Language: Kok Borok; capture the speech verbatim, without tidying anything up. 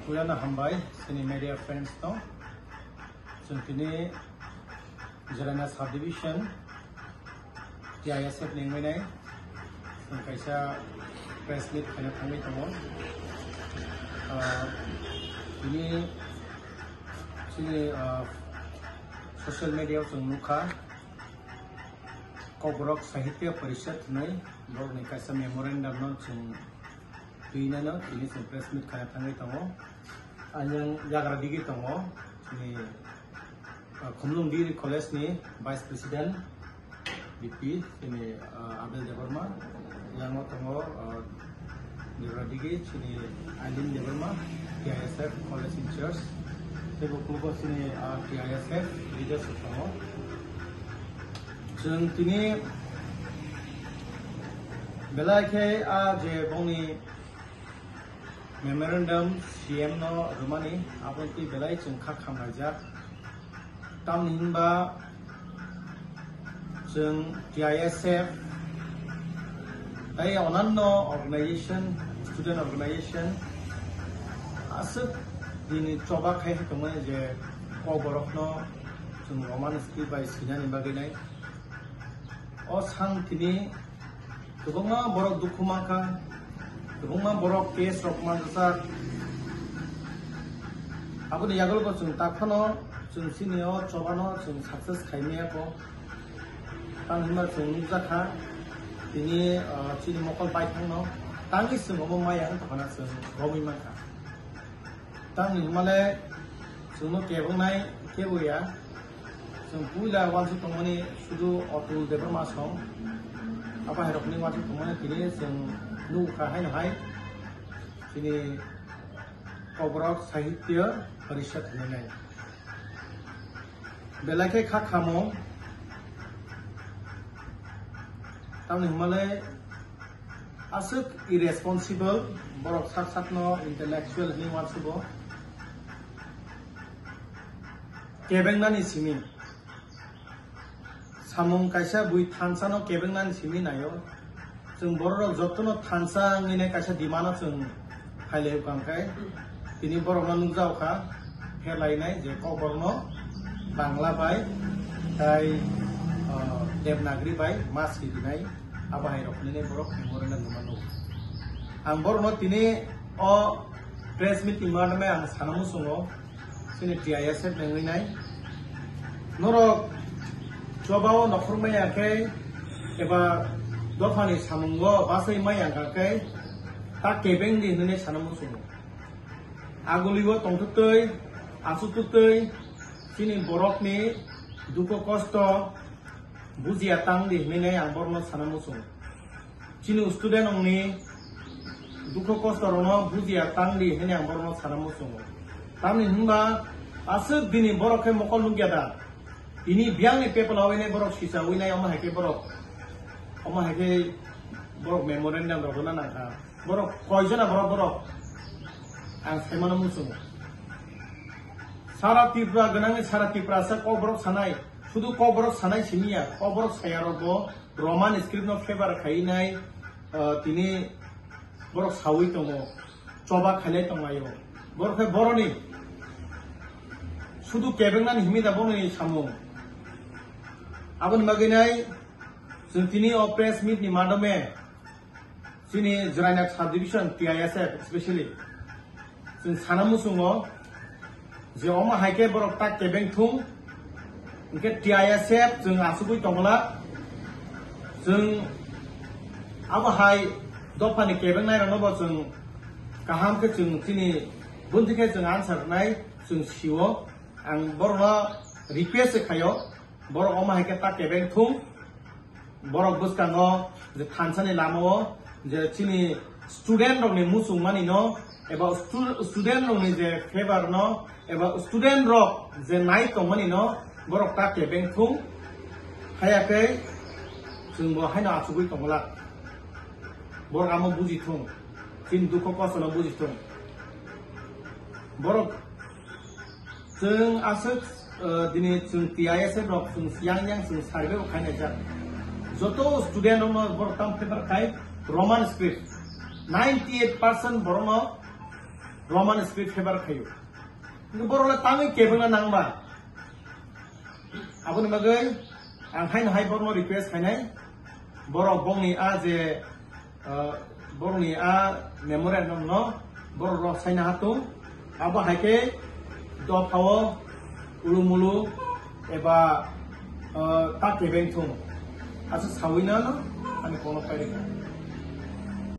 Puilano hambai chini media friends no. Chwng tini Jirania subdivision T I S F ni wngwi nai chwng kaisa press meet khaina thangwi tongo. Ah, tini chini, ah, social media o chwng nukha, Kokborok Sahitya Parishad hwnwi borokni kaisa memorandum no chwng twinano tini chwng press meet khaina thangwi tongo. Ayang yagra digi tongo chini, ah, Khumlung Degree College ni Vice President B P chini, ah, Abel Debbarma, yango tongo, ah, Debra digi chini Ailin Debbarma, T I S F College in Charge, tei bo kulugo chini, ah, T I S F leaders tongo. Chwng tini belai khe, ah, je bongni memorandum C M no rwmani, aboni twi belai chwng kha khamlaijak. Tamni hinba chwng T I S F tei onanno organization, student organization aswk nini choba khai tongmani je Kokborokno chwng Roman script bai swinani bagwi nai. O sang tini kwbangma borok dukhu mankha, kwbangma borok case rok manjak. Aboni yagulo bo chwng takhano chwng chini o chobano chwng success khaimaya kho. Tang hinba chwng nukjakha tini, ah, chini mokol baithangno tangwi chwng omo maya wng tongkhana chwng romwi mankha. Tamni hwnmale chwngno kebwngnai kebo ya. Chwng puila uansuk tongmani sudu Atul Debbarma song. Abo hai rokni uansuk tongmani tini chwng nukha haino hai. Chini Kokborok Sahitya Parishad hwnwi nai. Belai khe kha khamo. Tamni hwnmale aswk irresponsible, borok sak sakno intellectual hwnwi uansugo. Kebengnani simi. Samung kaisa bui thansano kebengnani simi naio. Chwng bororok jotono thansa wngwi nai kaisa demand-o chwng phailai kha, hwnkhe tini borokno nukjao kha, pherlainai je Kokborokno Bangla bai tai, ah, Devanagari bai ma swi rinai, abo hai rok hinwi borok memorandum rwma nukgo. Ang borokno tini o press meet ni madhyome ang sana muchungo, chini T I S F ni wngwi nai. Norok chobao nokhor maya khe eba dophani samungo bachai maya khe ta kebeng di hinwi sana muchungo. Agulio tongthwtwi, achukthwtwi, chini borokni dukho kosto bujiya tang di hinwi ang borokno sana muchungo. Chini student rokni dukho kosto rokno bujiya tang di hinwi ang borokno sana muchungo. Tamni hwnba aswk bini borok khe mokol nukya da. Tini biyangni pepla wine borok sisa wine omo hai khe borok, omo hai khe borok memorandum rok rwna nangkha. Borok koijona borok borok ang saimano muchungo. Sara Tripura gwnangni sara Tripura sa Kokborok sanai, sudu Kokborok sanai simiya, Kokborok sayarokbo Roman script no favor khainai, ah, tini borok sawi tongo, choba khailai tonglaio. Borok khe boroni sudu kebengnani himi da boroni samung. Aboni bagwi nai chwng tini o press meet ni madhyome chini Jirainak subdivision T I S F specially chwng sana muchungo je omo hai khe borok ta kebeng thung, hinkhe T I S F chwng achugwi tongla, chwng abo hai dophani kebengnai rokno bo chwng kaham khe chwng chini bunti khe chwng answer rwnai chwng sio. Ang borokno request se khaio, borok omo hai khe ta kebeng thung. Borok bwskango je thansani lamao je chini student rokni muchungmani no eba stu-, student rokni je favor no eba student rok je nai tongmani no borok ta kebeng thung. Haya khe chwng bo haino achugwi tongla. Borok amo buji thung. Chini dukho kosto no buji thung. Borok Chwng aswk, uh, dini chwng T I S F rok chwng yang yang chwng survey bo khainai jak. Joto student rokno borok tam paper khai Roman script. Ninety eight percent borokno Roman script favor khaio. Kintu borok le tangwi kebengna nangba. Aboni bagwi ang haino hai borokno request khainai, borok bongni a je, uh, borokni a memorandum no borok rok saina hatung, abo hai khe dophao ulumulu eba, uh, ta kebeng thung. Asa sawi na no ani kono pairikha.